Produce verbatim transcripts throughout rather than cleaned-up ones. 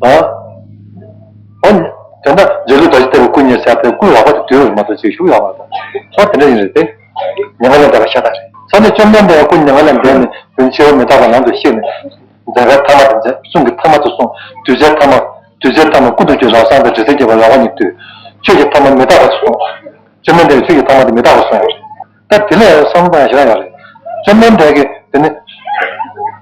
ཨ། ཨ་ནི། དེ་འདྲ་འཇའ་ལུས་རྡོ་རྗེ་ལྟ་བུའི་སྐུ་བརྙེས་ཟེར་བའི་སྐུ་ལག་པ་དེ་དུས་འོག་མ་གཏོགས་ཅིག་བཞུགས་ཡོད་མ་རེད། ཨོ་དེ་འདྲ་ཡིན་རེད་དེ། མྱ་ངན་ལས་འདས་པ་ཤ་སྟག་རེད། ས་ནི་བཅོམ་ལྡན་འདས་སྐུ་མྱ་ངན་ལས་འདས་ནས་དོན་ཕྱིར་མི་རྟག་པ་ལམ་དུ་གཤེགས་ནས། མཛད་པའི་ཐ་མ་དེ་མཛད། གསུང་གི་ཐ་མ་དེ་གསུངས། གདུལ་བྱའི་ཐ་མ། གདུལ་བྱའི་ཐ་མ་སྐུ་མདོག་ཅན་རབ་གསལ་དང་དྲི་ཟའི་རྒྱལ་པོ་རབ་དབང་གཉིས་བསྡུས། ཆོས་ཀྱི་ཐ་མ་མི་རྟག་པ་གསུངས། བཅོམ་ལྡན་འདས་ཀྱིས་ཆོས་ཀྱི་ཐ་མ་དེ་མི་རྟག་པ་གསུངས་ཡོད་རེད། ད་དེ་ལ་ཡང་བསམ་བློ་བཏང་ཡ་ཞེ་དྲག་ཡོད་རེད། བཅོམ་ལྡན་འདས་ཀྱིས་དེ་ནི།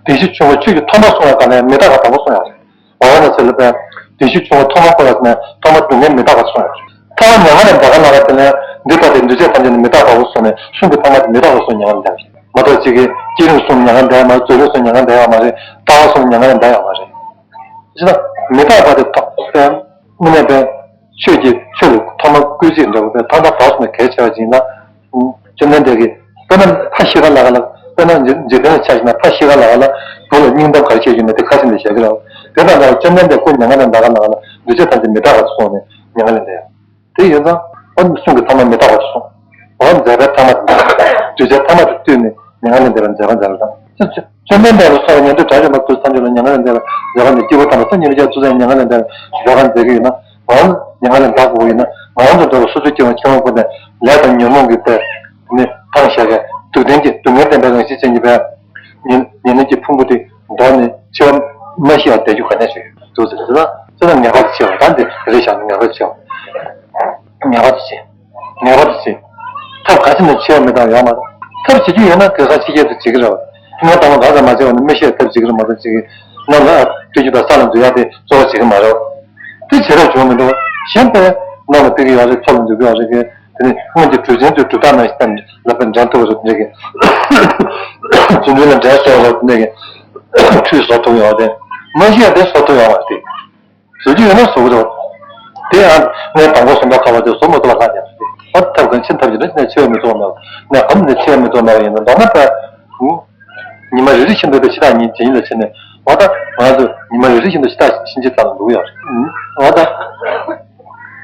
བདེན་བཞི་ཆོས་འཁོར་ཆོས་ཀྱི་ཐོག་མ་གསུངས་པའི་སྐབས་ལ་མི་རྟག་པ་དང་པོ་གསུངས་ཡོད་རེད། འོ་ན་ཚེ་ལ་བདེན་བཞི་ཆོས་འཁོར་ཐོག་མ་བསྐོར་བ་ཟེར་ན་ཐོག་མ་སྡུག་བསྔལ་མི་རྟག་པ་གསུངས་ཡོད་རེད། ཐ་མ་མྱ་ངན་ལས་འདའ་ག་ལ་ག་དེ་ལ་འདི་ལྟ་སྟེ་འདུས་བྱས་ཐམས་ཅད་ནི་མི་རྟག་པའོ་གསུངས་ནས་གསུང་གི་ཐ་མ་དེ་མི་རྟག་པ་གསུངས་མྱ་ངན་ལས་འདས་པ་ཞེས་མ་གཏོགས་གཅིག་གིས་བསྐྱེད་རིམ་གསུམ་མྱ་ངན་འདས་ཡོད་མ་རེད། རྫོགས་རིམ་གསུམ་མྱ་ངན་འདས་ཡོད་མ་རེད། ལྟ་བ་གསུམ་མྱ་ངན་ལས་འདས་ཡོད་མ་རེད། ཅི་ལྟར་མི་རྟག་པ་དེ་ཐོག་དངོས་གནས་པའི་ཆོས་ཀྱི་ཆོས་ལ་ཐོག་མ་སྐུལ་ཅིག་འདྲ་བོ་དེ་ཐོག་མཐའ་བར་གསུམ་ནས་གལ་ཆེ་བ་ཅིག་ཡིན་ན། བཅོམ་ལྡན་འདས་ཀྱིས་དཔེར་ན་ཕ་ཤི་ཁ་ལ་ག་ལ་དཔེར་ན་འཇིག་རྟེན་ལ་ཆ་བཞག་ན་ཕ་ཤི་ཁ་ལ་ག་ལ་བུ་ལ་སྙིང་གཏམ་ག་རེ་བཤད་ཀྱི་ཡོད་མེད་དེ་ཁ་སེམས་ནས་བཤད་ཀྱི་རེད། དེ་དང་འདྲ་བར་བཅོམ་ལྡན་འདས་སྐུ་མྱ་ངན་ལས་འདའ་ག་ལ་ག་ལ་འདུས་བྱས་ཐམས་ཅད་མི་རྟག་པར་གསུངས་ནས་མྱ་ངན་ལས་འདས་ཡང་། དེ་ཡིན་ཙང་ཨ་ནི་གསུང་གི་ཐ་མ་མི་རྟག་པར་གསུངས། འོ་མཛད་པའི་ཐ་མ་དེ་འདུས་བྱས་ཐ་མ་དེ་བཏུས་ནས་མྱ་ངན་ལས་འདས་པར་མཛད་པ་མཛད་པ་དང་། བཅོམ་ལྡན་འདས་ལ་སོགས་པ་ཉན་ཐོས་དགྲ་བཅོམ་པ་དེ་ཐམས་ཅད་ལ་མྱ་ངན་ལས་འདས་པར་མཛད་པ་ནི་སྐྱེས་བུ་དམ་པ་སངས་རྒྱས་ཐམས་ཅད་ཚུལ་ལྡན་མྱ་ངན་ལས་འདས་པར་མཛད་པར་མཛད་ཀྱི་ཡོད་ན། འོ་ན་མྱ་ངན་ལས་འདའ་དགོས་ཀྱི་ཡོད་ན། ང་རང་ཚོ་འདྲ་བ་སོ་སོའི་སྐྱེ་བ་ཁྱད་པར་འཕགས་པའི་ལས་དང་ཉོན་མོངས་ཀྱི་དཔེ་ནི་ཐང་ཤ་གའི་སྡུག་བདེན་གྱི་སྡུག་བསྔལ་བདེན་པའི་རང་བཞིན་ཅན་གྱི་བས། ཉེ་ཉེ་གནས་ཀྱི་ཕུང་པོ་དེ་ལྡོག་ནས་འཆི་བ་མ་ཤི་བར་བསྡད་རྒྱུ་ག་ནས་བྱུང་ཡོད་འདུག་ཟེར་ན། ད་ངེས་པར་དུ་འཆི་བ་ད་འདི་རེ་བཞག་ན་ངེས་པར་དུ་འཆི་བ། ངེས་པར་དུ་འཆི། ངེས་པར་དུ་འཆི། ཐབས་ག་ཅི་ནས་འཆི་བ་མི་རྟག་ཡོད་མ་རེད། ཐབས་བྱེད་རྒྱུ་ཡོད་ན་དེང་སང་ཕྱི་རྒྱལ་དུ་བྱེད་ཀྱི་རེད་བ། ང་དང་པོ་གང་ཙམ་མ་བྱས་པ་ནི་མི་ཤི་བའི་ཐབས་བྱེད་ཀྱི་རེད་མ་གཏོགས་ཅིག་གནམ་ལ་སྤྲོ་རྒྱུ་དང་ས་ལ་འཛུལ་ཡག་དེ་གཙོ་བོ་བྱེད་ཀྱི་མ་རེད་བ། དེ་བྱེད་རབས་བྱུང་མི་འགྲོ་བ། གཞན་པས་གནམ་ལ་སྤྲོ་གི་ཡོད་རེད། མཚོ་ལ་འཛུལ་གི་ཡོད་རེད་གི། དེ་ནི་སྔོན་གྱི་གྲུབ་ཆེན་ཚོའི་གྲུབ་རྟགས་ནང་བཞིན་ལ་པའི་འགྲན་ཐུབ་རེད་འདྲ་གི། རྫུ་འཕྲུལ་ལ་འགྲན་སྲས་རེད་འདྲ་གི། ཁྲུས་བཟོ་ཐུབ་ཡོད་དེ། མ་ཤི་ཡ་དེ་བཟོ་ཐུབ་ཡོད་མ་རེད་དེ། བཟོ་རྒྱུ་ཡོད་ན་བཟོ་གི་རེད། དེ་ཡང་ངས་དང་པོ་བཟོ་འདྲ་ཁ་བ་དེ་བཟོ་མ་ཐུབ་པ་ལྷག་ཀྱང་རེད། ཨ་ཐབས་གང་ཕྱིན་ཐབས་ཀྱིས་ནི་ནས་འཆི་བ་མི་ཐུབ་པ་མེད། ནས་གམ་ནས་འཆི་བ་མི་ཐུབ་པ་མེད་པ་ཡིན་ན་མདོར་ན་པ། ཉི་མ་རེ་རེ་བཞིན་དུ་དེ་ཕྱི་ཐག་ཉིན་ཇི་ཡིན་ལ་ཕྱིན་ནས་འོ་ད་ང་ཚོ་ཉི་མ་རེ་རེ་བཞིན་དུ་ཕྱི་ཐག་ཕྱིན་ཅི་ཙམ་འགྲོ་གི་ཡོད་རེད། འོ་ད།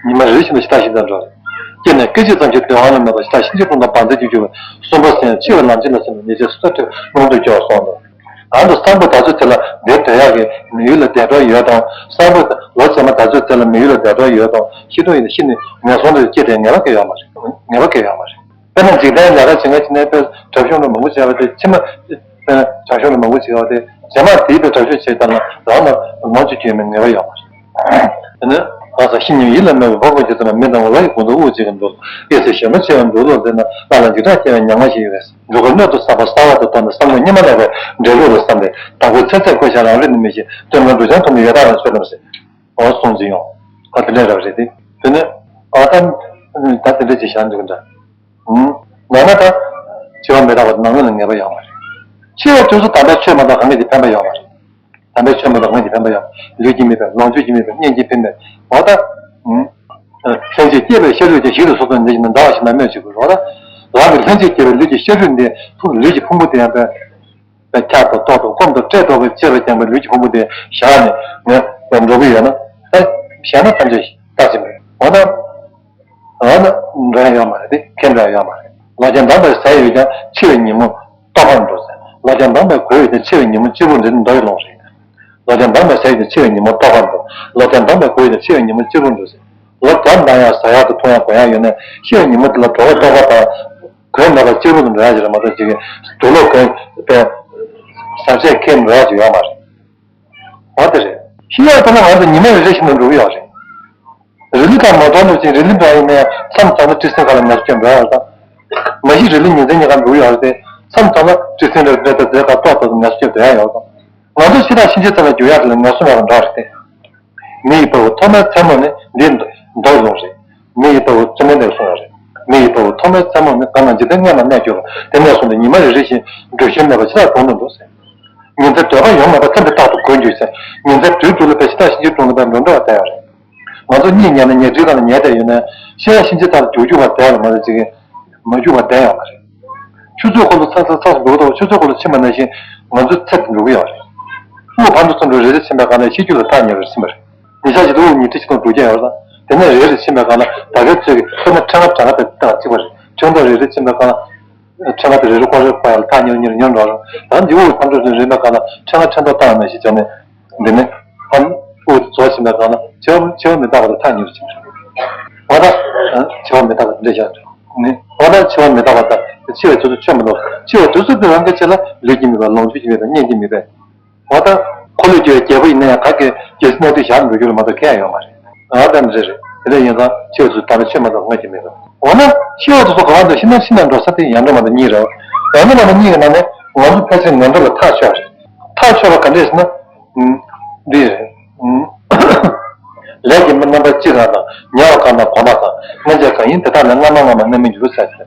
ཉི་མ་རེ་རེ་བཞིན་དུ་ཕྱི་ཐག་ཕྱིན་ཙམ་འགྲོ་རེད། སྐྱེས་ནས་སྐད་ཅིག་ཙམ་གྱི་འདོད་པ་ལ་མེད་པར་ཕྱི་ཐག་ཕྱིན་ཅི་ཀུན་ཏུ་བང་མཛོད་ཀྱིས་བསྐྱུར་བའི་གསོན་པོ་སེམས་འཆི་བའི་ལམ་ཆེན་ལ་སོགས་པའི་ཉེས་བྱས་སོ་སོར་ཐུག་སྔོན་དུ་སྐྱོར་སོང་དོ། ཨ་ནི་བསམ་པ་ད་ཚོད་ཚེ་ལ་འདིར་སྡོད་ཡག་གི་མི་ཡུལ་ལ་བདེ་འགྲོ་ཡོད་དང་བསམ་པ་ལོ་ཚད་མ་ད་ཚོད་ཚེ་ལ་མི་ཡུལ་ལ་བདེ་འགྲོ་ཡོད་དང་ཤི་འགྲོ་ཡིན་ཤི་ནས་ངན་སོང་དུ་སྐྱེ་དེ་ངེས་པ་གལ་ཡོད་མ་རེད། ངེས་པ་གལ་ཡོད་མ་རེད། དཔེར་ན་འཇིག་རྟེན་ལས་ཀ་བྱེད་མཁན་ཅིག་ནས་དཔེ་གྲབས་གཤོམ་འདྲ་མང་པོ་བྱས་པ་དེ་ཕྱི་མ། དཔེར་ན་གྲབས་གཤོམ་འདྲ་མང་པོ་བྱས་པ་དེ་རྗེས་མ་དེའི་དཔེ་གྲབས་གཤོམ་བྱས་ཙམ་ལ་རང་ལ་ལོངས་སྤྱོད་ཀྱི་ཡོད་མེད་ངེས་པ་ཡོད་མ་རེད། དེ་ནི་ང་ཚོ་ཤི་ཉིན་ཡིད་ལ་མེད་པའི་འབོད་སྐུལ་བྱེད་ཙམ་ལ་མི་དང་བ་ལ་ཡི་གོང་དུ་དབུགས་གཅིག་གི་འདུག་ཨེ་ཟེར་ཞེ་མ་ཆེ་བའི་འདུག་ལོ་ཟེར་ན་བླ་ལ་འཇིགས་སྐྲག་སྐྱེ་བའི་ཉམ་ང་ཞིག་ཡོད་རེད། འགྲོ་ཀུན་སྣོད་དུ་ཟ་བ་གསར་བ་དང་བསྟུན་ནས་བསམ་བློ་སྙེ་མ་ལེགས་པའི་འབྲས་བུ་རུ་བསམ་སྟེ་བདག་པོའི་ཚེ་ཚད་བཀོད་བཞག་རང་རིག་ནི་མི་ཤེས་སྟོན་ཀ་འགྲོ་ཆང་འཐུང་ནས་ཡོད་དག་ལ་ཆོས་རྣམས་ཟེར། འོ་གསུངས་ཀྱི་ཡོང་། ཨ་དེ་འདྲ་རབ་རེད་དེ། དེ་ནི་ཨ་ད་ད་དེ་འདྲ་ཅིག་བཞག་འདུག་འདྲ། ང་ན་ད་འཆི་བ་མི་རྟག་པ་ནང་ལོགས་ལ་ངེས་པ་ཡོད་མ་རེད། འཆི་བའི་དུས་སུ་དམ་པའི་ཆོས་མ་གཏོགས་གང་གིས་ཀྱང་ཕན་པ་ཡོད་མ་རེད། དམ་པའི་ཆོས་མ་གཏོགས་གང་གིས་ཀྱང་ཕན་པ་ཡོད། ལུས་ཀྱིས་མི་ཕན་ལོངས་སྤྱོད་ཀྱིས་མི་ཕན་གཉེན་གྱིས་ཕན་པས་འོ་ད། ལྷན་ཅིག་སྐྱེས་པའི་ཤ་རུས་ཀྱང་ཞིག་ཏུ་སོ་སོར་འདི་བཞིན་འདའ་བ་ཞིག་ན་སྨོས་ཅི་དགོས་རོགས་ལ། རང་གི་ལྷན་ཅིག་སྐྱེས་པའི་ལུས་ཀྱི་ཤ་རུས་འདི་ཕུང་ལུས་ཀྱི་ཕུང་པོ་དེ་ཡང་པས། ཁྱབ་ཏུ་རྟོག་ཏུ་སྐོམ་དུ་བཀྲེས་ཏོག་གི་ཅེས་པ་རྐྱང་པའི་ལུས་ཀྱི་ཕུང་པོ་དེ་བཞག་ནས་ངས་ཡང་འགྲོ་གི་ཡོད་ན་ད་བཞག་ན་ཐམས་ཅད་རྟག་ཅིག་མེད་འོ་ན། འོ་ན་འགྲོ་ཡ་ཡོད་མ་རེད་དེ་ཁེ་འགྲོ་ཡ་ཡོད་མ་རེད། ལོ་བརྒྱ་འདང་བའི་ཟས་ཡོད་ཀྱང་འཆི་བའི་ཉིན་མོ་ལྟོགས་པར་འགྲོ་ཟེར། ལོ་བརྒྱ་འདང་བའི་གོས་ཡོད་ཀྱང་འཆི་བའི་ཉིན་མོ་གཅེར་བུར་འགྲོ་ཟེར་མདོ་ཡི་ལུང་རེད། ལོ་བརྒྱ་འདང་བའི་ཟས་ཡོད་ཀྱང་འཆི་བའི་ཉིན་མོ་ལྟོགས་པར་འགྲོ། ལོ་བརྒྱ་འདང་བའི་གོས་ཡོད་ཀྱང་འཆི་བའི་ཉིན་མོ་གཅེར་བུར་འགྲོ་ཟེར། ལོ་བརྒྱ་འདང་ཡ་ཟ་ཡ་དང་འཐུང་ཡ་གོན་ཡ་ཡོད་ན་ཤི་བའི་ཉིན་མོ་དེ་ལ་འགྲོ་བ་ལྟོགས་པ་དང་། གོས་མེད་པར་གཅེར་བུ་དུ་འགྲོ་ཡ་ཞིག་རེད་མ་གཏོགས་ཅིག་གི་དུག་ལོག་གོན་པའི་ཟ་ཆས་ཁྱེར་འགྲོ་ཡ་ཞིག་ཡོད་མ་རེད། འོ་དེ་རེད། ཤི་ཡ་དེ་ལ་ང་ཚོ་ཉི་མ་རེ་རེ་བཞིན་དུ་འགྲོ་གི་ཡོད་རེད། རི་ལི་དང་མ་གཏོགས་འགྲོ་ཅིང་རི་ལི་འགྲོ་ཡ་ཡིན་ན་མཚམས་མཚམས་ལ་ཏི་སེ་ཁ་ལ་ངལ་གསོ་འགྲོ་ཡ་རེད་ད། མ་གཞི་རི་ལི་ཉིན་མཚན་གཉིས་ཀ་འགྲོ་གི་ཡོད་རེད་དེ་མཚམས་མཚམས་ལ་ཏི་སེ་འགྲོ་རེད་ད་རྫས་ཁ་ཏོག་ཏོག་ཏུ་ངལ་གསོ་འགྲོ་ཡ་ཡོད་ད། ང་ཚོ་ཤི་དང་ཕྱིན་ཆད་ཙམ་ལ་འགྱུར་ཡག་དེ་ལ་ངལ་གསོ་མེད་པ་འདྲ་རེད་དེ། མི་ཡི་དཔའ་བོ་ཐོག་མའི་མཚན་མོ་ནི་འདི་མདོ་ལུང་རེད། མི་ཡི་དཔའ་བོ་བཅོམ་ལྡན་འདས་གསུངས་པ་རེད། མི་ཡི་དཔའ་བོ་ཐོག་མའི་མཚན་མོ་ནི་གང་ན་འཇིག་རྟེན་སྔས་མ་གནས་གྱུར་པ་དེ་ནས་བཟུང་སྟེ་ཉི་མ་རེ་རེ་བཞིན་འགྲོས་གཞན་མེད་པར་ཇི་ལྟར་གྲོངས་དུ་འདུག་ཟེར། ཉིན་མཚན་སྡོད་པ་ཡོང་མེད་པར་མཚན་དེ་རྟག་ཏུ་གོན་གྱུར་ཟེར། ཉིན་མཚན་དུས་དྲུག་ལ་བས་ཇི་ལྟར་ཕྱིན་ཅི་གྲོང་ལ་བས་འགྲོ་འགྲོ་བ་བསྡད་ཡོད་རེད། ང་ཚོ་གཉིད་ཉལ་ན་ཉལ་ཁྲིའི་སྒང་ལ་ཉལ་བསྡད་ཡོད་ན་ཤི་ཡ་ཕྱིན་ཅི་ལྟར་རྒྱུག་རྒྱུག་པར་བསྡད་ཡོད་མ་རེད་ཅིག་གིས། མ་རྒྱུག་པར་བསྡད་ཡོད་མ་རེད། ཆུ་ཚོད་འཁོར་ལོ་ཚ་ཚ་ཚ་ཚ་འགྲོ་དང་ཆུ་ཚོད་འཁོར་ལོ་ཕྱིན་པ་ནང་བཞིན་ང་ཚོའི་ཚེ་འགྲོ་གི་ཡོད་རེད། དབུགས་ཕར་འགྲོ་ཚུར་འགྲོ་རེ་རེ་ཕྱིན་པའི་སྒང་ལ་ཤི་རྒྱུ་ལ་ཐག་ཉེ་བར་ཕྱིན་པ་རེད། ཉིན་ཞག་གཅིག་ཏུ་དབུགས་ཉིས་ཁྲི་ཆིག་སྟོང་དྲུག་བརྒྱ་ཡོད་ཙང་དེ་ནས་རེ་རེ་ཕྱིན་པའི་སྒང་ལ་ད་གའི་ཚོད་ཀྱི་ཁོ་ན་ཕྲེང་བ་ཕྲེང་བ་དེ་ལྟ་བ་གཅིག་པ་རེད། ཕྲེང་ཐོག་རེ་རེ་ཕྱིན་པའི་སྒང་ལ་ཕྲེང་བ་དེ་རེ་རེ་སྐོར་རེ་སྐོར་ཡག་ལ་ཐག་ཉེ་བར་ཉེ་རུ་ཉེ་རུ་འགྲོ་རེད། ད་འདི་དབུགས་ཕར་འགྲོ་ཚུར་འགྲོ་རེ་མའི་སྒང་ལ་ཕྲེང་བ་ཕྲེང་ཐོག་བཏང་ཡོད་ནང་བཞིན་བྱས་ནས་འདི་ནས་ཕར་དབུགས་དེ་རྫོགས། ད་གང་ལ་འཆི་བ་འཆི་བ་མི་རྟག་པ་དང་ཐག་ཉེ་རུ་ཕྱིན་པ་རེད། འོ་ད་འཆི་བ་མི་རྟག་པ་འདྲ་བཞག་རེད། འོ་ད་འཆི་བ་མི་རྟག་པ་དང་འཆི་བའི་དུས་ཚོད་ཆོད་མི་འདུག་འཆི་བའི་དུས་ཚོད་དེ་རང་གི་ཆེད་ལ་ལུས་ཀྱི་མེད་པ་ལོངས་སྤྱོད་ཀྱི་མེད་པ་གཉིད་ཀྱི་མེད་པས། འོ་ད་འཁོར་ལོས་སྒྱུར་བའི་རྒྱལ་པོ་ཡིན་ན་ཡང་ག་གེ་རྒྱལ་སྲིད་གནས་དུས་བཞག་འགྲོ་རྒྱུ་ལ་མ་གཏོགས་ཁེ་ཡང་ཡོད་མ་རེད། འོ་ད་འདི་རེད། དེ་འདྲ་ཡིན་ཙང་འཆི་བའི་དུས་ཚོད་ད་ལྟ་ཆོད་མ་གཏོགས་སྔ་ཕྱི་མེད་པ། འོ་ན་འཆི་བའི་དུས་ཚོད་ག་བ་འདུག་ཤི་ན་ཤི་ན་འགྲོ་ས་དེ་ཡར་འགྲོ་མ་གཏོགས་གཉིད་རེད། ཡར་འགྲོ་མ་གཏོགས་གཉིད་ཀྱི་ནང་ནས་ང་ཚོ་ཕལ་ཆེར་ངན་འགྲོ་ལ་ཐག་ཆོད་རེད། ཐག་ཆོད་པ་ག་འདྲས་ཟེར་ན། འདི་རེད། ལས་ཀྱི་རྣམ་པ་སྤྱི་གང་དང་ཉེ་བ་གང་དང་གོང་མ་གང་སྔ་རྗེས་གང་ཡིན་དེ་དག་ནི་སྔ་མ་སྔ་མ་རྣམ་སྨིན་འགྱུར་ཟེར་ཏེ།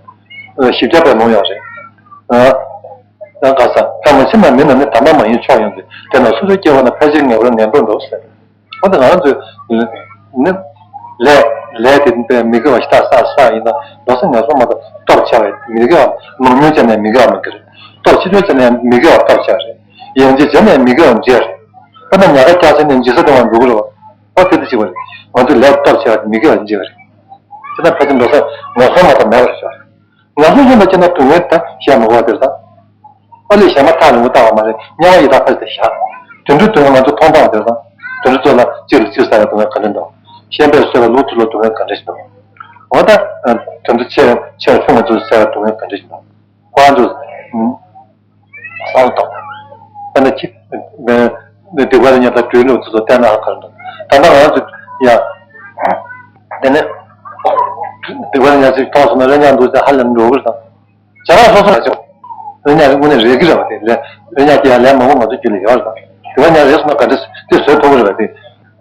བཞི་བརྒྱ་པའི་ལུང་ཡང་རེད། ཡང་ག་ས་ཕལ་མོ་ཆེ་རྣམས་མི་རྣམས་ནི་དམ་པ་མ་ཡིན་མཆོག་ཡོང་སྟེ་དེ་རྣམས་སོ་སོའི་སྐྱེ་བ་ན་ཕལ་ཆེར་ངེས་པར་ངན་འགྲོར་འགྲོ་ཟེར། འོ་ན་ང་རང་ཚོས་ནི་ལས་ལས་དེ་མི་དགེ་བ་ཞེ་དྲག་བསགས་བསགས་ཡིན་ན་ལོ་ས་ངན་སོང་མ་གཏོགས་སྟོབས་ཆེ་བས་མི་དགེ་བ་མང་ཉུང་བྱས་ནས་མི་དགེ་བ་མི་དགེ་རེད། སྟོབས་ཆེ་ཆུང་བྱས་ནས་མི་དགེ་བ་སྟོབས་ཆེ་རེད། ཡང་ཅིག་བྱས་ནས་མི་དགེ་བ་འཇལ་རེད། དཔེར་ན་ཉག་ག་སྐྱག་ཟིན་ནས་འཇིགས་ས་དེ་བ་འགྲོ་གི་རེད་བ། ཨོ་དེ་དེ་ཅིག་བ་རེད། ང་ཚོས་ལས་སྟོབས་ཆེ་བ་མི་དགེ་བ་འཇལ་བ་རེད། དེ་ན་ཕལ་ཆེར་ལོ་ས་ངན་སོང་མ་གཏོགས་མེད་པར་ཤོག་རེད། ང་ཚོ་གཞན་པ་ཅི་ན་སྡུག་བསྔལ་དང་བཤད་མི་དགོས་དེར་དང་། ཨ་ལས་གཞན་པ་ཐག་རིང་པོ་བལྟ་བ་མ་རེད། དམྱལ་བ་ཡི་དྭགས་ཕལ་ཆེར་བཞག་དུད་འགྲོའི་སྡུག་བསྔལ་ང་ཚོ་མཐོང་སྟངས་དེར་དང་། དུད་འགྲོ་ཚོ་ལ་གཅིག་ལ་གཅིག་ཟ་ཡ་སྡུག་བསྔལ་ག་འདྲ་འདུག་གཤན་པས་གསོད་པ་ལུག་ཐུབ་ལ་སྡུག་བསྔལ་ག་འདྲ་ཞིག་འདུག་འོ་ད། དུད་འགྲོ་ཆེ་ཆེ་ཆུང་ང་ཚོ་ཟ་ཡ་སྡུག་བསྔལ་ག་འདྲ་ཞིག་འདུག་ཁོ་རང་ཚོ། བསམ་བློ་གཏོང་། དཔེར་ན་ཁྱི། སྡིག་པ་ལ་ཉེ་ལྟ་སྦྲུལ་ལུག་ཚོ་ཚོ་བལྟས་ན་ཧ་ག་རེ་འདུག་ད་ལྟ་ང་ཚོ་ཡ། དེ་ནས། སྡིག་པ་ལ་ཉེ་ཚིག་མཐོང་སོང་ན་རེ་ཉག་འདུག་ཚེ་ཧ་ལས་འགྲོ་གི་རེད་དང་། བྱ་རང་སོ་སོ་ལ་ཆོག་རེ་ཉག་དངོས་གནས་རེད་གི་རེད་བ་དེ་ལས། རེ་ཉག་དེ་ཡང་ལས་མང་པོ་ང་ཚོ་རྒྱུད་ལ་ཡོད་རེད་དང་། སྡིག་པ་ཉག་རེད་སོང་ན་ག་འདྲ་དེ་བཟོད་ཐུབ་གི་རེད་བ་དེ།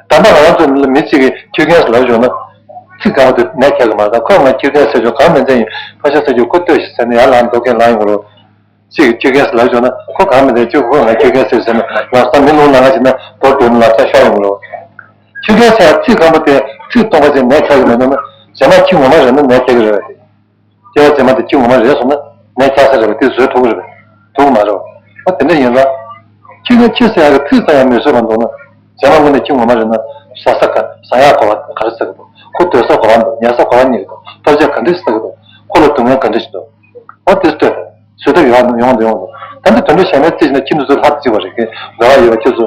ད་ལྟ་ང་རང་ཚོ་མི་གཅིག་གིས་ཁྱི་རྒན་ཟེར་ལབ་བྱུང་ན། ཚིག་གང་བ་དེ་མེད་ཁྱེར་གི་མ་རེད་ད་ཁོས་ང་ཁྱི་རྒན་ཟེར་བྱུང་གང་མིན་ཚེ་ཡིན་ཕ་ཤ་ཟེར་རྒྱུ་ཁོ་ལྟོས་ཤིག་ཟེར་ནས་ཡར་ལངས་འདུག་གན་ལངས་ཡོང་གི་རེད། གཅིག་གིས་ཁྱི་རྒན་ཟེར་ལབ་བྱུང་ན་ཁོ་གང་མི་འདོད་ཁྱོད་ཁོ་ང་ཁྱི་རྒན་ཟེར་ཟེར་ན་ལབ་ས་མི་ལུང་ལ་ང་བྱེད་ན་དོར་དོན་ལབ་ས་ཤོར་ཡོང་གི་རེད། ཁྱི་རྒན་ཟེར་ཡ་ཚིག་སྐམ་པོ་དེ་ཚིག་སྟོང་པ་ཅན་མེད་ཁྱེར་གི་མེད་ན་ན་རྗེས་མ་ཁྱི་ངོ་མ་རེད་ན་མེད་ཁྱེར་གི་རེད་བ་དེ། སྐྱེ་བ་རྗེས་མ་དེ་ཁྱི་ངོ་མ་རེད་སོང་ན་མེད་ཁྱེར་ས་རེད་བ་དེ་བཟོད་ཐུབ་གི་རེད་བ། ཐུབ་གི་མ་རེད་བ། ཨ་དེ་འདྲ་ཡིན་ལ། ཁྱི་རྒན་ཁྱི་ཟེར་ཡ་གི་ཚིག་ཙམ་ཡང་མི་བཟོད་པ་འདུག་ན། རྗེས་མ་དངོས་གནས་ཁྱི་ངོ་མ་རེད་ན་ཟ་ས་ག་ཟ་ཡ་གོ་བ་ག་རེ་ཟ་གི་འདུག་ཁོ་སྡོད་ས་གོ་བ་འདུག་ཉལ་ས་གོ་བ་གཉིས་ཀྱི་འདུག་ལྟོ་ཆས་ག་འདྲ་ཟ་གི་འདུག་ཁོ་ལ་སྡུག་བསྔལ་ག་འདྲ་ཞིག་འདུག་འོ་དེ་ལྟོས་དང་། བཟོད་ཐབས་ཡོང་ཡོང་དུ་ཡོང་དུ། ད་ལྟ་དུད་འགྲོ་གཞན་མའི་རྩིས་བྱས་ན་ཁྱི་འདི་ཚོ་ལྷ་དང་གཅིག་པ་རེད་ཀི། འགལ་བ་ཡོད་པ་ཁྱེད་ཚོ།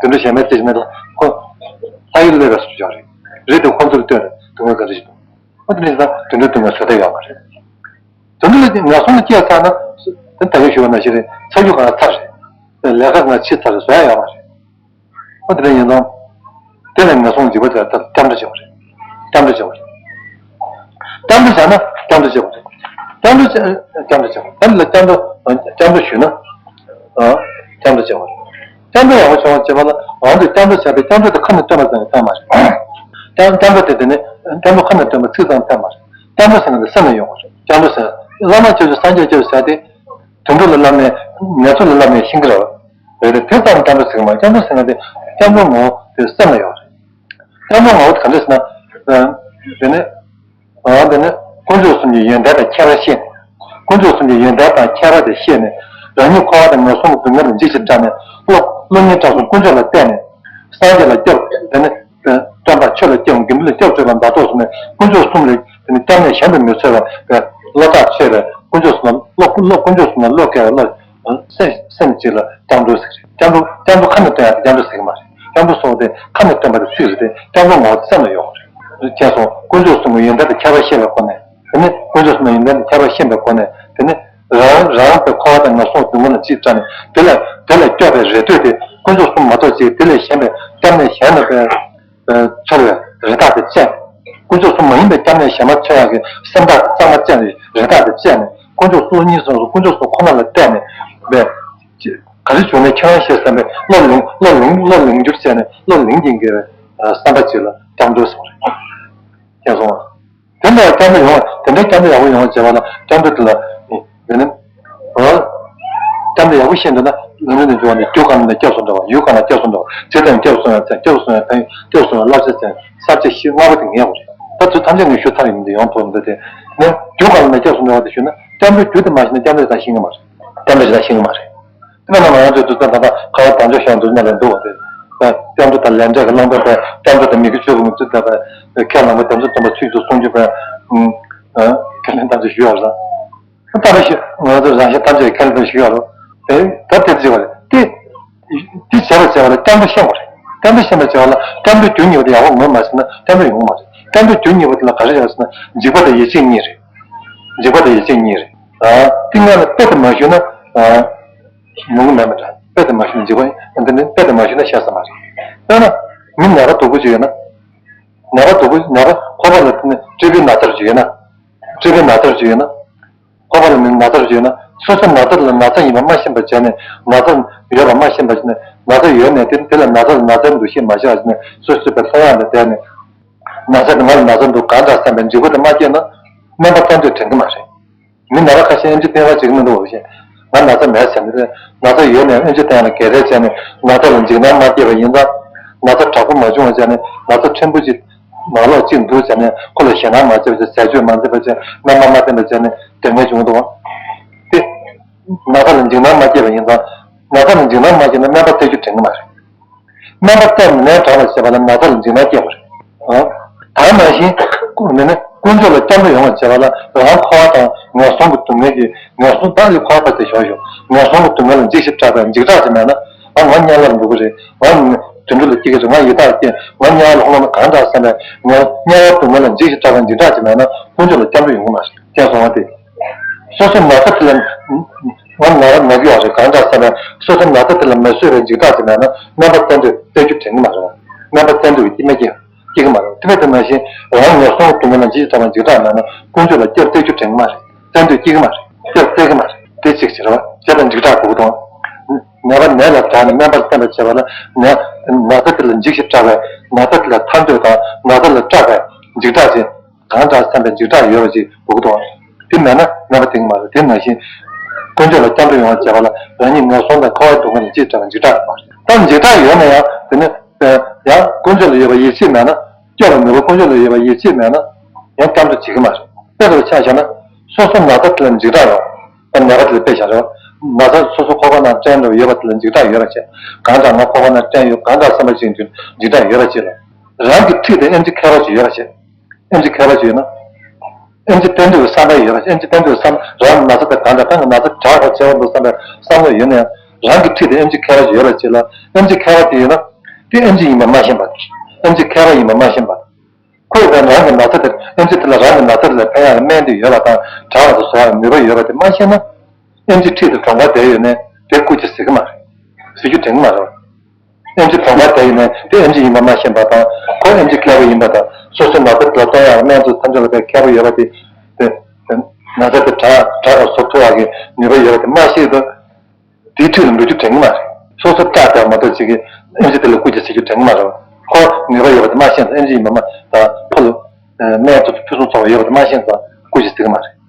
དུད་འགྲོ་གཞན་མའི་རྩིས་བྱས་ན་ཁོ། ལྷ་ཡུལ་སླེབས་པའི་བཟོ་བཅོས་རེད། རེད་དེ་ཁོ་ཚོ་ལ་ལྟོས་ནས་སྡུག་བསྔལ་ག་འདྲ་ཞིག་འདུག་འོ་དེ་འདྲ་ཡིན་ཙང་དུད་འགྲོའི་སྡུག་བསྔལ་བཟོད་ཐབས་ཡོད་མ་རེད། དུད་འགྲོ་ལ་ངན་སོང་ལ་སྐྱེས་ཚར་ན། དེ་ད་གིན་ཞུས་པ་ནང་བཞིན་རེད། ཚར་རྒྱུ་གང་ཚར་རེད། ལས་ཀ་ང་ཕྱི་ཚར་བཟོ་ཡ་ཡོད་མ་རེད། ཨོ་དེ་འདྲ་ཡིན་ཙང་། དེ་ལས་ངན་སོང་འཇིགས་པ་དེ་ལ་སྐྱབས་འགྲོ་བྱེད་པ་རེད། སྐྱབས་འགྲོ་བྱེད་པ་རེད། སྐྱབས་འགྲོ་བྱས་ན་སྐྱབས་འགྲོ་བྱེད་པ་རེད། སྐྱབས་འགྲོ་བྱེད་སྐྱབས་འགྲོ་བྱེད་པ་དེ་ལ་སྐྱབས་འགྲོ་སྐྱབས་འགྲོ་ཞུས་ན། ཨ། སྐྱབས་འགྲོ་བྱེད་པ་རེད། སྐྱབས་འགྲོ་ཡག་པོ་བྱུང་བ་བྱེད་པ་ལ་ང་ཚོས་སྐྱབས་འགྲོ་བྱས་པའི་སྐྱབས་འགྲོ་དེ་ཁ་ནས་བཏོན་པ་ཙམ་གྱིས་ཕན་མ་རེད། སྐྱབས་སྐྱབས་འགྲོ་དེ་དེ་ནི་སྐྱབས་འགྲོ་ཁ་ནས་བཏོན་པ་ཚིག་ཙམ་ཕན་མ་རེད། སྐྱབས་འགྲོ་ཟེར་ན་དེ་སེམས་ལ་ཡོང་བ་རེད། སྐྱབས་འགྲོ་ཟེར་ན་བླ་མ་སྐྱབས་བཅོལ་སངས་རྒྱས་སྐྱབས་བཅོལ་ཟེར་ཏེ། དུད་འགྲོ་ལ་བསླབ་ནས་ངན་སོང་ལ་བསླབ་ནས་ཤིང་ཀི་ར་བ། རེད་དེ་དེ་ཙམ་སྐྱབས་འགྲོ་ཟེར་གི་མ་སྐྱབས་འགྲོ་ཟེར་ན་དེ་སྐྱབས་འགྲོ་ངོ་བོ་དེ་སེམས་ལ་ཡོད་རེད། སྐྱབས་འགྲོ་ངོ་བོ་དེ་ག་འདྲ་ཟེར་ན། དེ་ནི། ཨ་དེ་ནི་དཀོན་མཆོག་གསུམ་གྱི་ཡོན་ཏན་དང་ཁྱད་པར་ཤེས་ནས། དཀོན་མཆོག་གསུམ་གྱི་ཡོན་ཏན་དང་ཁྱད་པར་དེ་ཤེས་ནས། རང་ཉིད་འཁོར་བ་དང་ངན་སོང་གི་སྡུག་བསྔལ་ལ་འཇིགས་ཤིང་སྐྲག་ནས་བློ་བློ་སྙིང་བྲག་གསུམ་དཀོན་མཆོག་ལ་གཏད་ནས། སངས་རྒྱས་ལ་སྐྱབས་དེ་ནི། སྟོན་པ་ཆོས་ལ་སྐྱབས་དགེ་འདུན་ལ་སྐྱབས་སུ་མཆི་བ་ཟླ་གྲོགས་སུ་ནས་དཀོན་མཆོག་གསུམ་ལ་དེ་ནི་སྐྱབས་གནས་གཞན་དུ་མི་འཚོལ་བར་བློ་ཐག་ཆོད་པས་དཀོན་མཆོག་གསུམ་ལ་བློ་བློ་དཀོན་མཆོག་གསུམ་ལ་བློ་བཀལ་བའི་བློ་སེམས་སེམས་གཅིག་ལ་སྐྱབས་འགྲོ་ཟེར། སྐྱབས་འགྲོ་སྐྱབས་འགྲོ་ཁ་ནས་བཏོན་ཡག་དེ་སྐྱབས་འགྲོ་ཟེར་གྱི་མ་རེད། སྐྱབས་འགྲོ་སོགས་དེ་ཁ་ནས་བཏོན་པ་དེ་ཚིག་རེད་དེ་སྐྱབས་འགྲོ་ངོ་བོ་དེ་སེམས་ལ་ཡོད་རེད། ཅེས་སོགས་དཀོན་མཆོག་གསུམ་གྱི་ཡོན་ཏན་དང་ཁྱད་པར་ཤེས་པའི་སྒོ་ནས། དེ་ནི་དཀོན་མཆོག་གསུམ་གྱི་ཡོན་ཏན་དང་ཁྱད་པར་ཤེས་པའི་སྒོ་ནས་དེ་ནི། རང་རང་དང་འཁོར་བ་དང་ངན་སོང་སྡུག་བསྔལ་ལ་འཇིགས་སྐྲག་ནས་དེ་ལས་དེ་ལས་སྐྱོབ་པའི་རེ་ལྟོས་དེ་དཀོན་མཆོག་གསུམ་མ་གཏོགས་ཅིག་དེ་ལས་གཞན་པའི་སྐྱབས་གནས་གཞན་ལ་འཚོལ་བའི་རེ་ཐག་དེ་བཅད། དཀོན་མཆོག་གསུམ་མ་ཡིན་པའི་སྐྱབས་གནས་གཞན་མ་འཚོལ་ཡག་གི་སེམས་ཐག་དེ་གཙང་མ་བཅད་ནས་རེ་ཐག་དེ་བཅད་ནས་དཀོན་མཆོག་གསུམ་གཉིས་སོ་སོ་དཀོན་མཆོག་གསུམ་ཁོ་ན་ལ་གཏད་ནས་པས། ག་རེ་བྱུང་ནས་ཁྱེད་རང་ཤེས་བསམ་པའི་བློ་ལིང་བློ་ལིང་བློ་ལིང་བསྒྱུར་བྱས་ནས་བློ་ལིང་གིན་དགེ་བའི་བསམ་པ་ཅིག་ལ་སྐྱབས་འགྲོ་ཟེར་བ་རེད། མཁྱེན་སོང་ང་། དེ་འདྲ་སྐྱབས་འགྲོ་ཡོང་བ་དེ་འདྲ་སྐྱབས་འགྲོ་ཡག་པོ་ཡོང་བ་བྱེད་པ་ལ་སྐྱབས་འགྲོ་དེ་ལ་ནི་དེ་ནི། འོ། སྐྱབས་འགྲོ་ཡག་པོ་ཤེས་འདོད་ན་ལམ་རིམ་དུ་འགྱུར་བ་ནི་རྒྱུ་གང་ལ་སྐྱབས་སུ་འགྲོ་བ་ཡུལ་གང་ལ་སྐྱབས་སུ་འགྲོ་བ་ཚེ་དང་སྐྱབས་སུ་འགྲོ་བ་ཕན་ཡོན་སྐྱབས་སུ་འགྲོ་བའི་བསླབ་བྱ་ཚན་ས་བཅད་བཞི་ལྔ་པོ་དེ་ངེས་པ་རེད། ད་ཚོ་ཐམས་ཅད་ངས་ཞུ་ཚར་ཡིན་འདི་ཡོང་ཐོག་འདི་དེ་ནི་རྒྱུ་གང་ལ་སྐྱབས་སུ་འགྲོ་བ་དེ་ཞུས་ན་སྐྱབས་འགྲོའི་རྒྱུ་དེ་མ་ཤེས་ན་སྐྱབས་འགྲོ་ད་ཤེས་ཀྱི་མ་རེད། སྐྱབས་འགྲོ་ཞེ་དྲག་ཤེས་ཀྱི་མ་རེད། དེ་ན་ང་ཚོས་དུས་ཚོད་ད་ལྟ་ཁ་བ་དང་ཆོག་ཤོག་འདུག་ན་ལ་འདུག་བ་དེ། སྐྱབས་འགྲོ་དང་ལས་འབྲས་ཀྱི་བླང་དོར་དང་སྐྱབས་འགྲོ་དང་མི་དགེ་བཅུ་སྤོང་གི་ཚུལ་དང་ཁས་བླངས་པ་དམ་ཚིག་སྡོམ་པ་ཚིག་གསུང་རྒྱུ་དང་ཁས་ལེན་དམ་ཚིག་ཞུ་ཡག་རེད། ད་ལྟ་ཞིག་ང་ཚོ་རང་བཞིན་ཐམས་ཅད་ཁས་ལེན་དམ་ཚིག་ཞུ་ཡག་རེད། དེ་ད་དེ་བྱེད་པ་རེད་དེ། དེ་བྱས་པ་བྱས་པ་ལ་སྐྱབས་འགྲོ་ཤེས་དགོས་རེད། སྐྱབས་འགྲོ་ཤེས་པར་བྱ་བ་ལ་སྐྱབས་འགྲོ་རྒྱུ་གཉིས་པོ་དེ་ཡག་པོ་ངོས་མ་ཟིན་ན་སྐྱབས་འགྲོ་ཡོང་གི་མ་རེད། སྐྱབས་འགྲོ་རྒྱུ་གཉིས་པོ་དེ་ལ་ག་རེ་ཡོད་ཟེར་ན་འཇིགས་པ་དང་ཡིད་ཆེས་གཉིས་རེད། འཇིགས་པ་དང་ཡིད་ཆེས་གཉིས་རེད། ཨ། དེ་སྔ་ལ་དཔེ་དེ་མ་ཞུས་ན། ཨ། ཡོང་གི་མེད་མ་འདྲ། དཔེ་དེ་མ་ཞུས་ན་འཇིགས་པ་འདི་ནི་དཔེ་དེ་མ་ཞུས་ན་ཤེས་ས་མ་རེད། དཔེར་ན། མི་ནད་པ་སྡུག་པོ་ཅིག་ཡོད་ན། ནད་པ་སྡུག་པོ་ནད་པ་ཁོག་པ་ལ་དེ་ནི་ཊི་བི་ན་ཚ་ཅིག་ཡོད་ན། ཊི་བི་ན་ཚ་ཅིག་ཡོད་ན། ཁོག་པ་ལ་ནི་ན་ཚ་ཅིག་ཡོད་ན། སོ་སོའི་ན་ཚ་ལ་ན་ཚ་ཡིན་པ་མ་ཤེས་པ་བྱས་ནས་ན་ཚ་ཡོད་པ་མ་ཤེས་པ་བྱས་ནས་ན་ཚ་ཡོད་ནས་དེ་དེ་ལ་ན་ཚ་ལ་ན་ཚ་འདུག་ཤེས་མ་བྱས་པ་བྱས་ནས་སོ་སོའི་པའི་ལྷ་ཡག་ལ་བསྡད་ནས། ན་ཚ་དེ་ང་ལ་ན་ཚ་འདུག་གང་འདྲ་བསམ་པའི་འཇིགས་པ་དེ་མ་སྐྱེས་ན་སྨན་པ་བསྟེན་འདོད་དྲན་གི་མ་རེད། མི་ནད་པ་ཁ་ཤས་ཨེམ་ཆི་བསྟེན་རོགས་བྱེད་ཀྱི་མི་འདུག་བ་ཞེས། ང་ན་ཚ་མེད་ཟེར་ནས་ན་ཚ་ཡོད་ནའང་ཨེམ་ཆི་བསྟེན་ལ་འགལ་རེད་བྱས་ནས་ན་ཚ་ལ་འཇིགས་སྣང་མ་སྐྱེས་པ་ཡིན་ཙང་། ན་ཚ་དྲག་པོ་མ་བྱུང་བ་བྱས་ནས་ན་ཚ་ཕྲན་བུ་ཅིག་ནང་ལོགས་ཅིག་འདུག་བྱས་ནས་ཁོ་ལ་ཞེད་སྣང་མ་བྱས་པ་བྱས་ཟས་སྤྱོད་མ་འཛེམས་པ་བྱས་སྨན་པ་མ་བསྟེན་པ་བྱས་ནས་སྡུག་བསྔལ་བྱུང་འདུག་བ། དེ། ན་ཚ་ལ་འཇིགས་སྣང་མ་སྐྱེས་པ་ཡིན་ཙང་། ན་ཚ་ལ་འཇིགས་སྣང་མ་སྐྱེས་ན་སྨན་པ་བསྟེན་རྒྱུ་དྲན་གི་མ་རེད། སྨན་པ་བསྟེན་ནས་དྲག་པར་བྱེད་པ་ལ་ན་ཚ་ལ་འཇིགས་སྣང་སྐྱེ་བ་རེད། ཨ། ད་ནང་བཞིན་ཀུ་ནི་ནི་དཀོན་མཆོག་ལ་སྐྱབས་འགྲོ་ཡོང་བར་བྱེད་པ་ལ་རང་འཁོར་བ་དང་ངན་སོང་གི་སྡུག་བསྔལ་གྱི་ངན་སོང་དག་ལས་འཁོར་བ་དེ་ཞོག་ཞོག་ངན་སོང་གི་སྡུག་བསྔལ་ལ་འཇིགས་ཤིང་སྐྲག་པའི་འཇིགས་སྐྲག་ཅིག་མེད་ན། ཨ། ང་དམྱལ་བར་འགྲོ་གི་རེད། ང་དུད་འགྲོ་ལ་སྐྱེ་གི་རེད། ང་ཡི་དྭགས་སྐྱེ། ང་དམྱལ་བ་ལ་ལྷུང་ན་གང་འདྲ་བསམ་པའི་ངས་དམྱལ་བ་སྡུག་བསྔལ་ལ་འཇིགས་ཤིང་སྐྲག་པའི་འཇིགས་སྐྲག་ཅིག་མེད་ན་དཀོན་མཆོག་ལ་སྐྱབས་འགྲོ་ཡོང་གི་མ་རེད། དེ་སོང་བ་དེ། སོ་སོའི་ན་ཚ་དེ་ལ། ང་ན་ར་ན་གི་ཡོད་རེད་གང་འདྲ་བསམ་པའི་སོ་སོའི་ན་ཚ་དེ་ལ་མི་བཟོད་པའི་འཇིགས་སྐྲག་ཅིག་མེད་ན་སྨན་པ་བསྟེན་འདོད་བསྟེན་རྒྱུ་དྲན་གི་མ་རེད། སྨན་པ་བསྟེན་འདོད་ཀྱི་སྐྱེ་མ་སྐྱེ་སྐྱེ་གི་མ་རེད། དེ་བས་དེ་ནང་བཞིན་རང་ངན་སོང་གི་སྡུག་བསྔལ་ལ་འཇིགས་ཤིང་སྐྲག་པའི་འཇིགས་སྐྲག་མེད་ན་དཀོན་མཆོག་ལ་སྐྱབས་བསྟེན་རྒྱུ་དྲན་གི་མ་རེད། བསྟེན་འདོད་སྐྱེ་གི་མ་རེད། སྐྱབས་བསྟེན་གི་མ་རེད། དེ་གཅིག་བྱེད་པ། བྱེད་པའི་འཇིགས་སྐྲག་དགོས་ཀྱི་འདུག་ནད་པ་ནད་ལ་དྲག་ནས་སྨན་པར་བསྟེན་པར་བྱེད་པ་ལ་ནད་ན་ཚ་དེ་ལ་འཇིགས་ཤིང་སྐྲག་པའི་ན་ཚ་དེ་ལ་ཐར་འདོད་དང་ན་ཚ་ལ་སྐྲག་པའི་འཇིགས་སྐྲག་ཅིག་གང་འདྲ་བསམ་པའི་འཇིགས་སྐྲག་ཡོད་པ་ཅིག་དགོས་ཀྱི་འདུག་དེ་མེད་ན་སྨན་པ་བསྟེན་གི་མ་རེད། དེ་ནང་བཞིན་དཀོན་མཆོག་ལ་སྐྱབས་འགྲོ་ཡོང་བར་བྱེད་པ་ལ་རང་ཉིད་ངན་སོང་དང་འཁོར་བའི་སྡུག་བསྔལ་ལ་འཇིགས་སྐྲག་པའི་འཇིགས་སྐྲག་མ་རེད། ད་འཇིགས་སྐྲག་ཡོད་ན་ཡང་དེ་ནི་ཡང་དཀོན་མཆོག་ལ་ཡོད་པའི་ཡིད་ཆེས་མེད་ན། སྐྱོབ་པའི་ནུས་པ་དཀོན་མཆོག་ལ་ཡོད་པའི་ཡིད་ཆེས་མེད་ན་ཡང་སྐྱབས་འགྲོ་བྱེད་ཀྱི་མ་རེད། དཔེ་རུ་ཆ་བཞག་ན་སོ་སོ་ན་ཚ་དེ་ལ་འཇིགས་སྐྲག་ཡོང་། ད་ནད་པ་དེ་ལ་དཔེ་བཞག་རེད་བ། ན་ཚ་སོ་སོ་ཁོག་པ་ན་སྐྲན་འདྲ་བོ་ཡོད་པ་དེ་ལ་འཇིགས་སྐྲག་ཡོད་པ་བྱས། གང་ལྟར་ང་ཁོག་པ་ན་སྐྲན་ཡོད་གང་ལྟར་བསམ་པ་ཞིག་འདུག་འཇིགས་སྐྲག་ཡོད་པ་བྱས་ལ། རང་གི་འཁྲིས་དེ་ཨེམ་ཆི་མཁས་པ་ཞིག་ཡོད་པ་བྱས། ཨེམ་ཆི་མཁས་པ་ཞིག་ཡོད་ན། ཨེམ་ཆི་བསྟེན་འདོད་ཀྱི་བསམ་པ་ཡོད་པ་བྱས། ཨེམ་ཆི་བསྟེན་འདོད་ཀྱི་བསམ་རང་གི་ན་ཚ་དེ་གང་འདྲ་གང་གི་ན་ཚ་དྲག་པ་ཆེ་བ་འདུག་བསམ་པའི་བསམ་བློ་ཡོད་ན་ཡང་རང་གི་འཁྲིས་དེ་ཨེམ་ཆི་མཁས་པ་ཞིག་ཡོད་པ་བྱས་ལ། ཨེམ་ཆི་མཁས་པ་དེ་ཡོད་ན། དེ་ཨེམ་ཆི་ཡིན་པ་མ་ཤེས་པ། ཨེམ་ཆི་མཁས་པ་ཡིན་པ་མ་ཤེས་པ། ཁོས་ཀྱང་རང་གི་ན་ཚ་དེར་ཨེམ་ཆི་དེ་ལ་རང་གི་ན་ཚ་དེ་ལ་ཕན་ཡག་གི་སྨན་དེ་ཡོད་པ་དང་དྲག་པ་དེ་བཟོ་ཡག་གི་ནུས་པ་ཡོད་པ་དེ་མ་ཤེས་ན། ཨེམ་ཆི་འཁྲིས་དེ་གྲོངས་ཁར་བསྡད་ཡོད་ནའི་དེ་སྐུ་མཁྱེན་ཟེར་གི་མ་རེད། ཟེར་རྒྱུ་དྲན་གི་མ་རེད། ཨེམ་ཆི་གྲོངས་ཁར་བསྡད་ཡོད་ནའི་དེ་ཨེམ་ཆི་ཡིན་པ་མ་ཤེས་པ་དང་ཁོ་ཨེམ་ཆི་མཁས་པ་ཡིན་པ་དང་སོ་སོའི་ན་ཚ་དེ་ལ་གཏོང་ཡག་སྨན་དེ་ཐམས་ཅད་ལ་དཔེ་མཁས་པོ་ཡོད་པ་དེ། དེ་ན་ཚ་དེ་དྲག་དྲག་པར་བཟོ་ཐུབ་ཡག་གི་ནུས་པ་ཡོད་པ་དེ་མ་ཤེས་དུས། དེའི་འཁྲིས་ལ་འགྲོ་རྒྱུ་དྲན་གི་མ་རེད། སོ་སོ་སྐྲག་བསྡད་མ་གཏོགས་ཅིག་གིས་ཨེམ་ཆི་དེ་ལ་སྐུ་མཁྱེན་ཟེར་རྒྱུ་དྲན་གི་མ་རེད། ཁོ་ནུས་པ་ཡོད་པ་དེ་མ་ཤེས་ཙང་ཨེམ་ཆི་ཡིན་པ་མ་དང་ཕོ་ལ་སྨན་ཚོ་ཕུན་སུམ་ཚོགས་པ་ཡོད་པ་དེ་མ་ཤེས་ཙང་སྐུ་མཁྱེན་ཟེར་གི་མ་རེད།